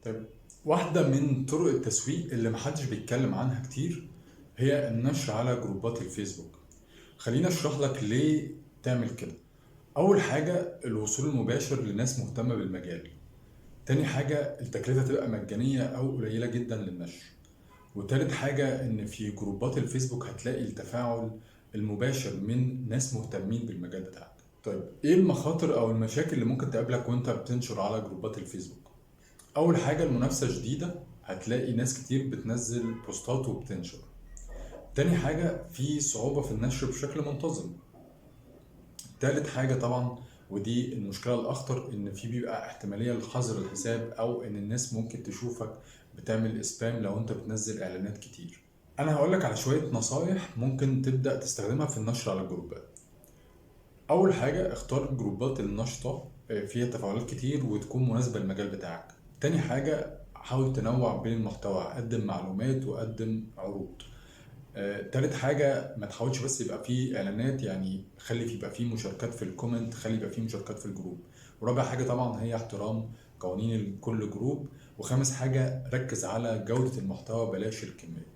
طيب، واحدة من طرق التسويق اللي محدش بيتكلم عنها كتير هي النشر على جروبات الفيسبوك. خليني اشرح لك ليه تعمل كده. اول حاجة، الوصول المباشر لناس مهتمة بالمجال. تاني حاجة، التكلفة تبقى مجانية او قليلة جدا للنشر. وتالت حاجة، ان في جروبات الفيسبوك هتلاقي التفاعل المباشر من ناس مهتمين بالمجال بتاعك. طيب، ايه المخاطر او المشاكل اللي ممكن تقابلك وانت بتنشر على جروبات الفيسبوك؟ اول حاجة، المنافسة شديدة، هتلاقي ناس كتير بتنزل بوستات وبتنشر. تاني حاجة، في صعوبة في النشر بشكل منتظم. تالت حاجة طبعا، ودي المشكلة الأخطر، إن في بيبقى احتمالية لحظر الحساب، أو إن الناس ممكن تشوفك بتعمل spam لو أنت بتنزل إعلانات كتير. أنا هقولك على شوية نصايح ممكن تبدأ تستخدمها في النشر على الجروبات. أول حاجة، اختار الجروبات النشطة فيها تفاعلات كتير وتكون مناسبة للمجال بتاعك. تاني حاجة، حاول تنوع بين المحتوى، قدم معلومات وقدم عروض. تالت حاجة، ما تحاولش بس يبقى فيه إعلانات، يعني خلي يبقى فيه مشاركات في ال comment، خلي يبقى فيه مشاركات في الجروب. ورابع حاجة طبعا هي احترام قوانين كل جروب. وخامس حاجة، ركز على جودة المحتوى بلاش الكمية.